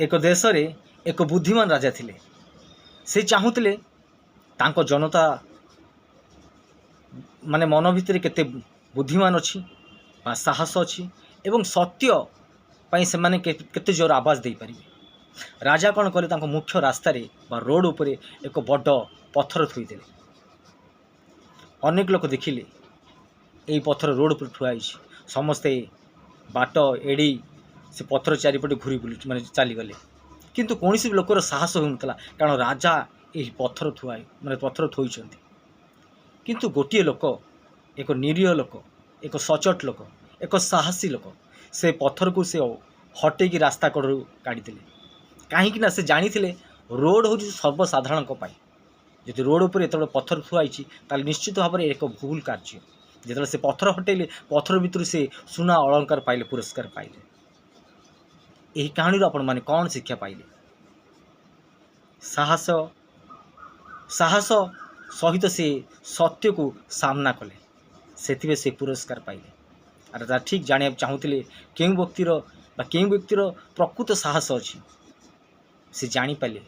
ଏକ ଦେଶରେ ଏକ ବୁଦ୍ଧିମାନ ରାଜା ଥିଲେ। ସେ ଚାହୁଁଥିଲେ ତାଙ୍କ ଜନତା ମାନେ ମନ ଭିତରେ କେତେ ବୁଦ୍ଧିମାନ ଅଛି ବା ସାହସ ଅଛି ଏବଂ ସତ୍ୟ ପାଇଁ ସେମାନେ କେତେ ଜୋର ଆବାଜ ଦେଇପାରିବେ। ରାଜା କ'ଣ କଲେ? ତାଙ୍କ ମୁଖ୍ୟ ରାସ୍ତାରେ ବା ରୋଡ଼ ଉପରେ ଏକ ବଡ଼ ପଥର ଥୋଇଦେଲେ। ଅନେକ ଲୋକ ଦେଖିଲେ, ଏଇ ପଥର ରୋଡ଼ ଉପରେ ଥୁଆ ହେଇଛି। ସମସ୍ତେ ବାଟ ଏଡ଼େଇ ସେ ପଥର ଚାରିପଟେ ଘୁରି ବୁଲି ମାନେ ଚାଲିଗଲେ। କିନ୍ତୁ କୌଣସି ବି ଲୋକର ସାହସ ହେଉନଥିଲା, କାରଣ ରାଜା ଏହି ପଥର ଥୁଆ ମାନେ ପଥର ଥୋଇଛନ୍ତି। କିନ୍ତୁ ଗୋଟିଏ ଲୋକ, ଏକ ନିରୀହ ଲୋକ, ଏକ ସଚୋଟ ଲୋକ, ଏକ ସାହସୀ ଲୋକ, ସେ ପଥରକୁ ସେ ହଟେଇକି ରାସ୍ତା କଡ଼ରୁ କାଢ଼ିଦେଲେ। କାହିଁକି ନା ସେ ଜାଣିଥିଲେ, ରୋଡ଼ ହେଉଛି ସର୍ବସାଧାରଣଙ୍କ ପାଇଁ। ଯଦି ରୋଡ଼ ଉପରେ ଏତେ ବଡ଼ ପଥର ଥୁଆ ହେଇଛି, ତାହେଲେ ନିଶ୍ଚିତ ଭାବରେ ଏକ ଭୁଲ କାର୍ଯ୍ୟ। ଯେତେବେଳେ ସେ ପଥର ହଟେଇଲେ, ପଥର ଭିତରୁ ସେ ସୁନା ଅଳଙ୍କାର ପାଇଲେ, ପୁରସ୍କାର ପାଇଲେ। ଏହି କାହାଣୀରୁ ଆପଣମାନେ କ'ଣ ଶିକ୍ଷା ପାଇଲେ? ସାହସ, ସାହସ ସହିତ ସେ ସତ୍ୟକୁ ସାମ୍ନା କଲେ, ସେଥିପାଇଁ ସେ ପୁରସ୍କାର ପାଇଲେ। ଆଉ ତା ଠିକ୍ ଜାଣିବାକୁ ଚାହୁଁଥିଲେ କେଉଁ ବ୍ୟକ୍ତିର ବା କେଉଁ ବ୍ୟକ୍ତିର ପ୍ରକୃତ ସାହସ ଅଛି। ସେ ଜାଣିପାରିଲେ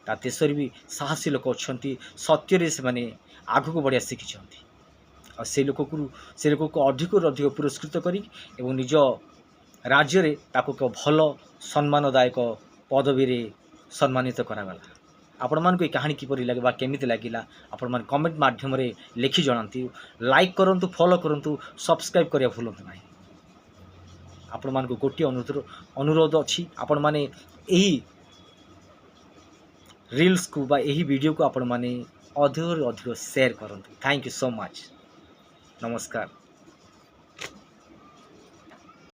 ତା ଦେଶରେ ବି ସାହସୀ ଲୋକ ଅଛନ୍ତି, ସତ୍ୟରେ ସେମାନେ ଆଗକୁ ବଢ଼ିବା ଶିଖିଛନ୍ତି। ଆଉ ସେ ଲୋକକୁ ଅଧିକରୁ ଅଧିକ ପୁରସ୍କୃତ କରି ଏବଂ ନିଜ ରାଜ୍ୟରେ ତାକୁ ଏକ ଭଲ ସମ୍ମାନଦାୟକ ପଦବୀରେ ସମ୍ମାନିତ କରାଗଲା। ଆପଣମାନଙ୍କୁ ଏହି କାହାଣୀ କିପରି ଲାଗେ ବା କେମିତି ଲାଗିଲା, ଆପଣମାନେ କମେଣ୍ଟ ମାଧ୍ୟମରେ ଲେଖି ଜଣାନ୍ତୁ। ଲାଇକ୍ କରନ୍ତୁ, ଫଲୋ କରନ୍ତୁ, ସବସ୍କ୍ରାଇବ୍ କରିବା ଭୁଲନ୍ତୁ ନାହିଁ। ଆପଣମାନଙ୍କୁ ଗୋଟିଏ ଅନୁରୋଧ ଅଛି, ଆପଣମାନେ ଏହି ରିଲ୍ସକୁ ବା ଏହି ଭିଡ଼ିଓକୁ ଆପଣମାନେ ଅଧିକରୁ ଅଧିକ ସେୟାର କରନ୍ତୁ। Thank you so much. ନମସ୍କାର।